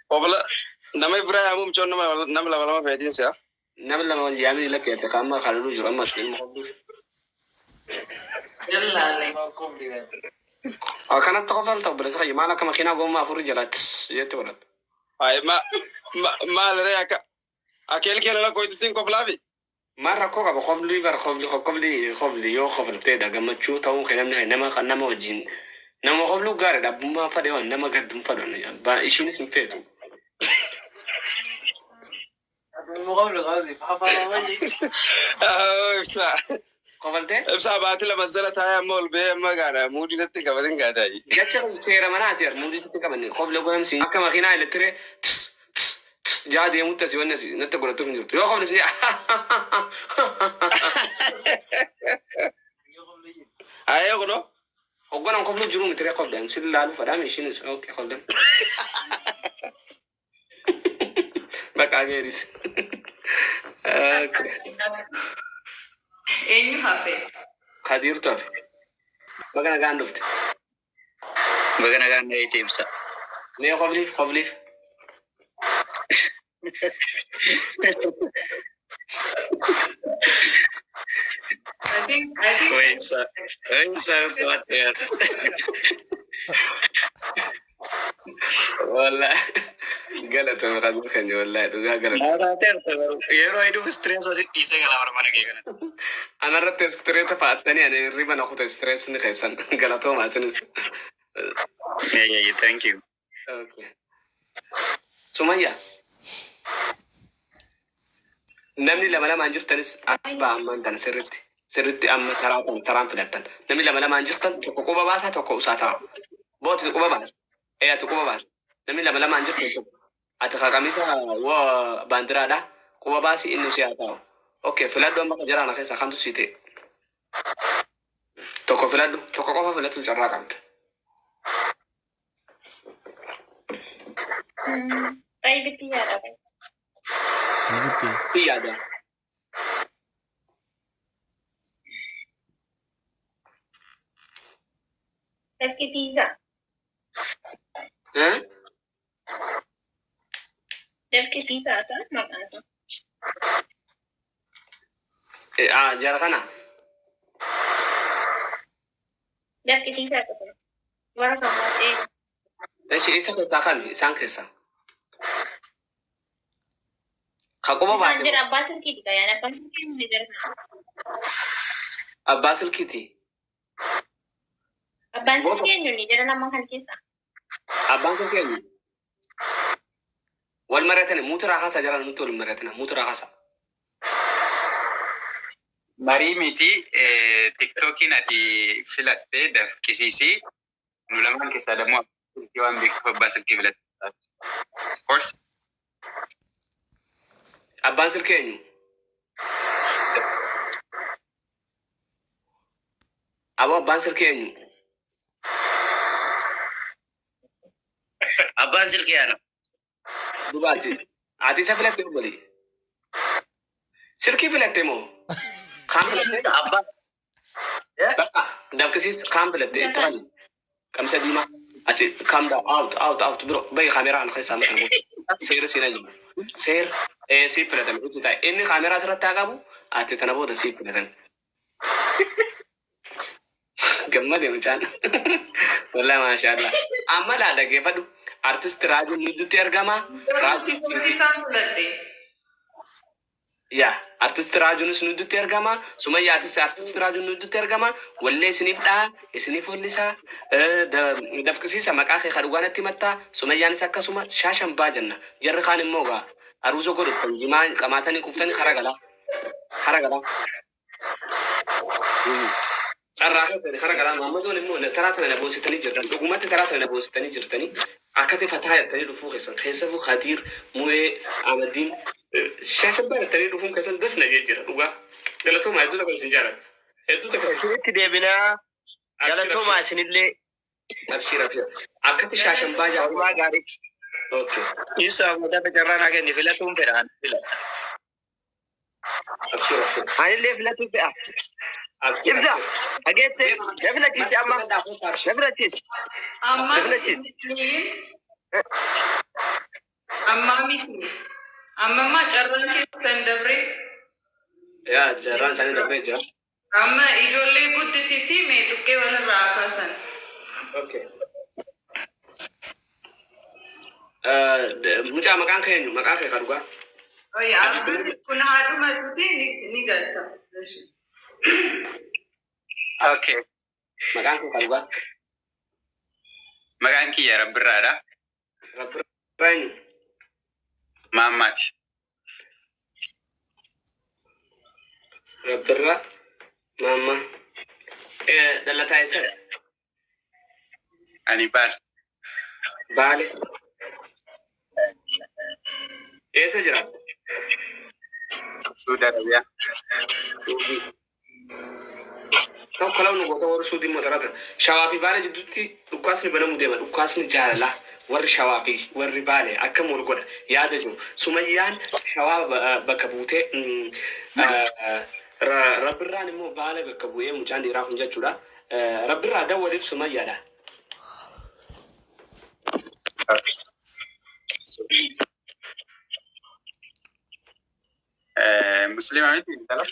Obla nama Ibrahim mucoon nama lama lama feetiin si'a. Nama lama wal yaamini lakkeete amma kaloluu jiru amma dhimma qofluuf. Jallaalee. Akkanatti qofal ta'u obboleessa kiyya maal akka makiinaa gommaa afur jalaa jetti godhatu. Ay ma maal ree akka akeel keenya lakkooytittiin koflaafi. Maal rakkoo qaba qofli bara qofli qofli qofli yoo qofalteedha gammachuu ta'uun kee namni nama kan nama wajjin nama qofluu gaariidha abbummaa fadhe waan nama gadduun fadhan ishiinis hin feetu. Ibsaa. Qofaltee? Ibsaa baatii lama jala taa'ee amma ol ba'ee amma gaana muudii natti qabatin gaadaayi. Jecha seera manaati muudii sitti qabanne qofle godhamsi akka makiinaa elektiree jaa deemutti asii wanni asii natti godhatuuf hin jirtu yoo qofle si Ayee kunoo. Hogganaan qoflu jiru miti ree qofle si laalu fadhaame ishiinis okay qofle. Bakka ageeris. Eenyu hafe? Kadiirtu hafe. Baga nagaan dhufte. Baga nagaan dhufte ibsa. Mee qofliif qofliif. I think Wait, ibsa. Ibsa nutti Wallahi galatame Kadiir keenya wallahi dhugaa galatame. Yeroo hedduu stress asitti dhiisee gala bara mana kee kanatti. Anarratti stress fa'attanii ani hirriba na kuta stress ni keessan galatooma isinis. Yeah, thank you. Okay. Sumayya. Namni lama lamaan jirtanis as ba'a ammaan tana sirritti. Sirritti amma taraa kana taraan filattan. Namni lama lamaan jirtan tokko quba baasaa tokko usaa ta'a. Booti quba baasa. Ee ati quba baasa. Namni lama lamaan jirtan tokko. Ati qamisa waa baandiraadha. Quba baasi inni usii haa taa'u. Okay filadhu amma jaraana keessaa kamtu sii ta'e. Tokko filadhu tokko qofa filatu carraa qabda. Xayyibitti yaada. Xayyibitti. Itti yaada. Dafqisiisaa. Dafqisiisaa isaa maqaan isaa. Jara kana. Dafqisiisaa qofa. Warra kan baay'ee. Eshi isa keessaa kami isaan keessaa? Ka quba Isaan baase. jira abbaa silkiiti kan yaada abbaa silkii ni jira. Abbaa silkiiti. Abbaan silkii eenyu ni jira lama kan keessa. Abbaan silkii eenyu? Wal mari'atani muutu raasaa jara nuti wal mari'atana muutu raasaa. Marii miti tiktookiin ati filattee dafqisiisii nu lamaan keessaa dammoo silkii waan beektuuf abbaa silkii filatte. Of course. Abbaan silkii eenyu? Aboo abbaan silkii eenyu? Abbaan silkii ana. Dubaati. Ati isa filatte obboli. Silkii filatte moo? Kaan filatte? Abbaa. Bakka dafqisiis kaan filatte itti kan qamisa diimaa. Ati calm down out out out bro bayi kaameraa kana keessaa mata seera siin ajaju. Seera siif filatame itti taa'e inni kaameraa asirratti haa qabu ati tana booda siif filatame. Gammade mucaan. Wallahi maashaallah. Amma laa dhaggeeffadhu. Artist Raajuun gidduutti argama. Garuu isaan filadhe. Yaa artist Raajuunis nuddutti argama. Sumayyaatis artist Raajuun nuddutti argama. Wallee isiniif dha'a, isiniif wallisaa, dafqisiisa maqaa kee kan dhugaa natti himattaa. Sumayyaanis akkasuma shaashan baa jenna. Jarri kaan immoo gaa aruusa godhuftan jimaa qamaatanii quuftanii kara galaa. Kara galaa. Carraa keessanii kara galaa maammadoon immoo taraa tana na boositanii jirtan. Dhugumatti taraa tana na boositanii jirtanii. Akkati fataa jettanii dhufuu keessan keessafuu Khadiir, Mu'ee, Ahmadiin shaashan baa jettanii dhufuun keessan das na jee jira dhugaa. Galatoomaa hedduu tokko isin jaalladha. Hedduu tokko isin. Isinitti deebinaa. Galatoomaa isinillee. Abshir abshir. Akkatti shaashan baa jaalladha. Oolmaa gaarii. Okay. Isa booda carraa naa kenni filatuun fedha ani filadha. Abshir abshir. Anillee filatuun fedha. Abshir. Ibsa. Dhageette. Na filachiisi amma. Na filachiisi. Amma Na filachiisi. Ammaa miti. Amma carraan keessan dabree. Yaa carraan isaanii darbee jira. Amma ijoollee guddisiitii mee dhukkee walirraa haa kaasan. Okay. Mucaa maqaan kee eenyu? Maqaa kee kan dhugaa? Oye, abdus kun haadhumatuuti ni galta. Okay. Maqaan kee kan dhugaa? Maqaan kiyya Rabbirraadha. Rabbirraa eenyu? Maammaati. Rabbirraa Maammaa. Dhalataa eessatti? Ani Baale. Baale. Eessa jiraatta? Suudi Arabiyaa. Tokko lamni goota warri suudii immoo taratan. Shawaa fi Baale jidduutti dhukkaasni banamuu deema. Dhukkaasni jaalalaa warri Shawaa fi warri Baale akkam wal godha yaada jiru. Sumayyaan Shawaa bakka buutee, Rabbirraan immoo Baale bakka bu'ee, mucaan dhiiraa kun jechuudha. Rabbirraa dawwaliif Sumayyaadha. Muslima miti intala?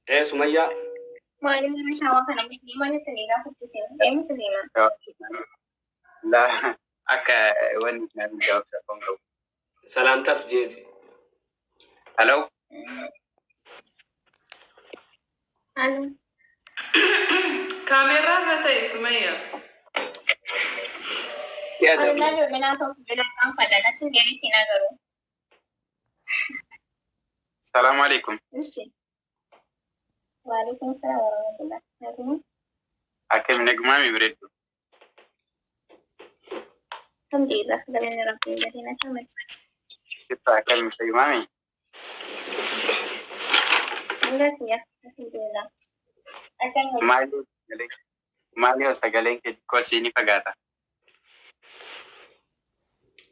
Ee, Sumayyaa. Maaliif warri Shawaa kana musliimaa jettanii gaafachiisin? Ee, musliima. La, akka wanni namni jawaab qabu qabu. Salaamtaaf jeeti. Hello. Alo. Kaameeraa irra ta'e, Sumayya. Yaada. Alulaa bilbilaa tokko bilbilaa qaanfadha. Natti hin deebisiin agaruu. Salaamu alaikum. Ishi. Waalaikum salaam warahmatullah. Naguma. Akkami, nagumaami bareeddu? Alhamdulillah. Galanni Rabbiin gadiin akkamati. Sitta, akkami, fayyumaami? Alhamdulillah. Alhamdulillah. Akkami? Maali sagaleen kee xiqqoo siinii fagaata?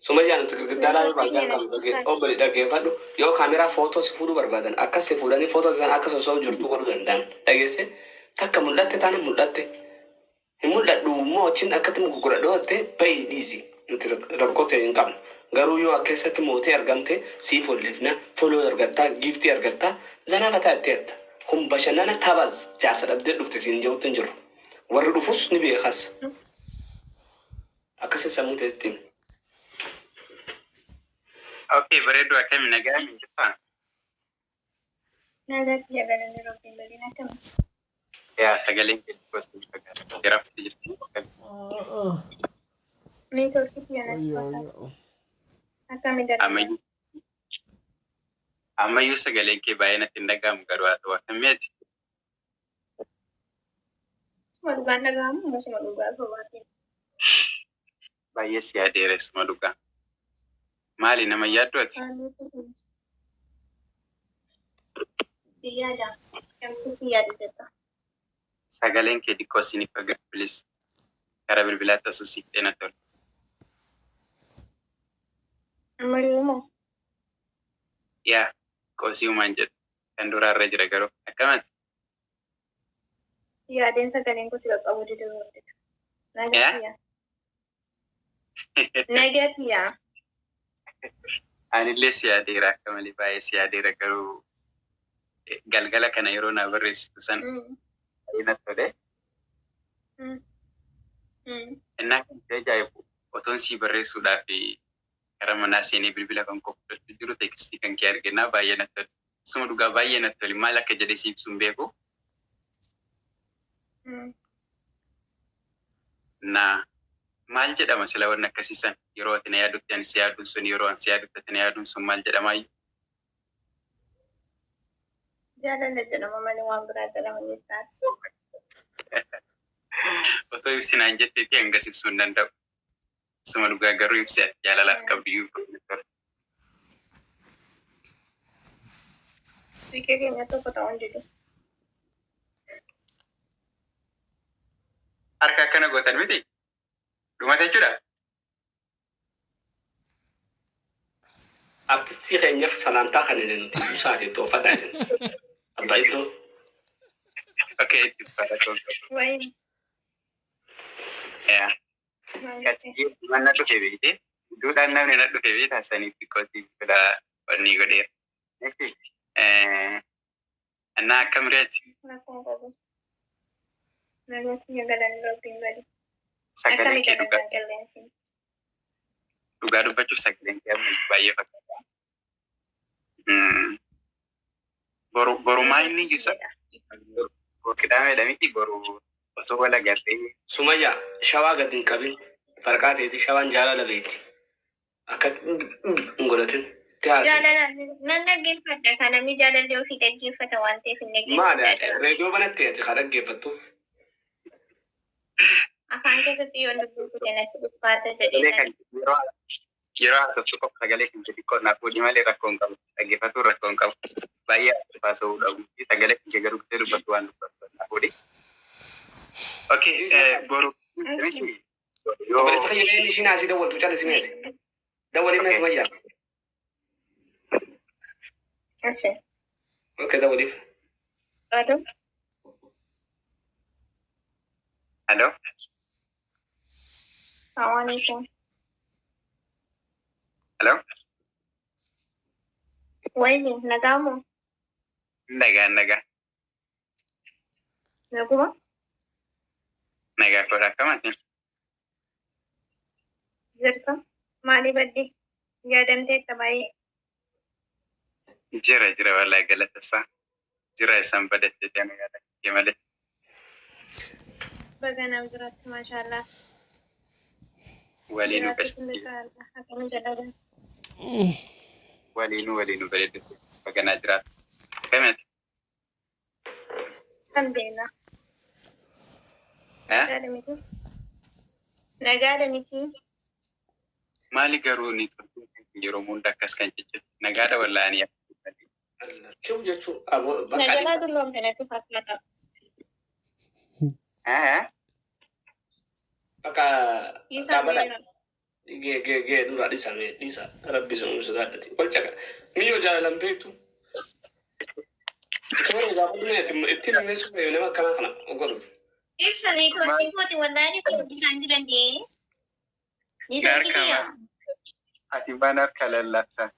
Sumayyaan nuti girgiddaa laaluu barbaadan qabdu obboli, dhaggeeffadhu. Yoo kaameraa footoo si fuudhuu barbaadan, akkas si fuudhanii footoo isaan akka sosso'u jirtu godhuu danda'an. Dhageesse, takka mul'atte taana mul'atte. Hin mul'adhu immoo achiin akkatti gurguradhu jettee bahi dhiisi. Nuti rakkoo ta'e hin qabnu. Garuu yoo keessatti mootee argamte, siif ollifna, foloo argattaa, giiftii argattaa, zanaa fataa itti hatta. Kun bashannana taphas jaarsa dhabdee dhufte siin jedhutti hin jiru. Warri dhufus ni beekas. Akkasii sammuu ta'etti himi. Okay, bareeddu, akkami, nagaa jirtaa? Nagaa siya, galanni Rabbiin gadiin akkami. Yaa, sagaleen kee xiqqoo siinii fagaata. Jiraafte jirti. Neetwoorkii siya natti fakkaata. Akkami dalagaa? Ammayyuu ammayyuu sagaleen kee baay'ee natti hin dhaga'amu, garuu haa ta'u, akkamiiti? Suma dhugaan dhaga'amu moo suma dhugaa sobaatiin? Baay'ee si yaadeera, suma dhugaa. Maali, nama yaaddu ati? Si yaada. Kamtu si yaadu jetta? Sagaleen kee xiqqoo siinii fagaata, please. Karaa bilbilaatti osoo siqxee natti tola. Ammayyuu moo? Yaa, qosii uumaan jedhu. Kan duraarra jira garuu akkamati? Yaadeen sagaleen kun si qaqqabu diduu hojjeta. Nagaa siya. Nagaa siya. Anillee si yaadeera, akka malee baay'ee si yaadeera, garuu galgala kana yeroo naa barreessitu san baay'ee natti tole. Innaa kan si ajaa'ibu, otoon sii barreessuudhaaf gara manaa seenee bilbila kan koo fudhachuu jiru, teekstii kan kee argennaa baay'ee natti tole. Suma dhugaa baay'ee natti tole, maal akka jedhee si ibsu hin beeku. Na maal jedhama sila wanni akkasii san, yeroo ati na yaadutti ani si yaaduun sun, yeroo ani si yaadutti ati na yaaduun sun maal jedhamaayyuu? Jaalala jedhama malee waan biraa jedhama jettaati. Otoo ibsinaan jetteeti hangas ibsuu hin danda'u. Suma dhugaa garuu ibsi ati jaalalaaf qabdu iyyuu natti tola. Fiiqee keenya tokko ta'uun didu. Harka akkana gootan miti? Dhumate jechuudha? Artistii keenyaaf salaamtaa kan inni nuti ibsaa fi toofadhaa isin. Abbaa iddoo. Okay, itti uffata tokko. Wayin Yaa. maal jettee? Manna dhufe beekte. Duudhaan namni na dhufe beektaa saniif xiqqootti fila wanni godheera. Annaa akkam reeti? Rakkoo qabu. Nagooti galanni rabbiin badi. Sagaleen Akkami kee dhugaa kadhannaan qilleensi. Dhugaa dubbachuuf sagaleen kee amma baay'ee fakkaata. Boru boru maa inni iyyuu isa boru qidaameedha miti boru osoo wal agartee. Sumayya shawaa gad hin qabin. Farqaa ta'eeti shawaan jaalala beekti. Akka hin godhatin. Itti haasa'e. Jaalala nan dhaggeeffadha. Kan namni jaalallee ofii dhaggeeffata waan ta'eef hin Maali dhaggeeffatu. reediyoo banatti ati kan dhaggeeffattuuf? Afaan keessatti yoo dubbifte natti ulfaata jedhee Sagalee kan yeroo yeroo haasoftu qofa sagalee kan xixiqqoo naaf fuudhi malee rakkoo hin qabu. Dhaggeeffatuun rakkoo hin qabu. Baay'ee haasa'uu dhabu. Sagalee kan kee garuu gisee dubbatu waan dubbatu naaf fuudhi. Okay, boru miti yoo Obboleessa kiyya inni ishiin asii dawwaltu callisii meesi. Dawwaliin mee Sumayyaa. Ashi. Okay, dawwaliif. Alo. Hello. Assalamualaikum. Hello. Wayyi nagaamu. Nagaa nagaa. Naguma. Nagaa koodha akkamitti? Jirta. Maali badde? Yaadamteetta baay'ee. Jira jira wallahi galata isaa. Jira isaan badattee ta'e yaada kee malee. Baga naaf jiraatti maashaallah. Waliinuu Jiraatti qasti. sirna akkamiin jedhama. Waliinuu waliinuu bareedu baganaa jiraatu. Akkamitti? Alhamdulillah. Eh? Nagaadha miti. Nagaadha miti. Maali garuu ni yeroo hunda akkas kan jechuu nagaadha wallahi ani. Kiw jechuun aboo bakka Nagalaa dulloomte natti fakkaata. Eh? Bakka Isaa dhaabbata. seera. Gee gee gee dura dhisa mee dhisa rabbi sun sodaadhati. Wal caqa. Miyyoo jaalalan beektu. Toora gaafadhu ittiin himee suphee nama akkanaa kana godhuuf. Ibsa niitoonni kooti wallahi si dubbisaan jiran dee. Niitoonni kiyya. Ati waan harka lallaaftaa.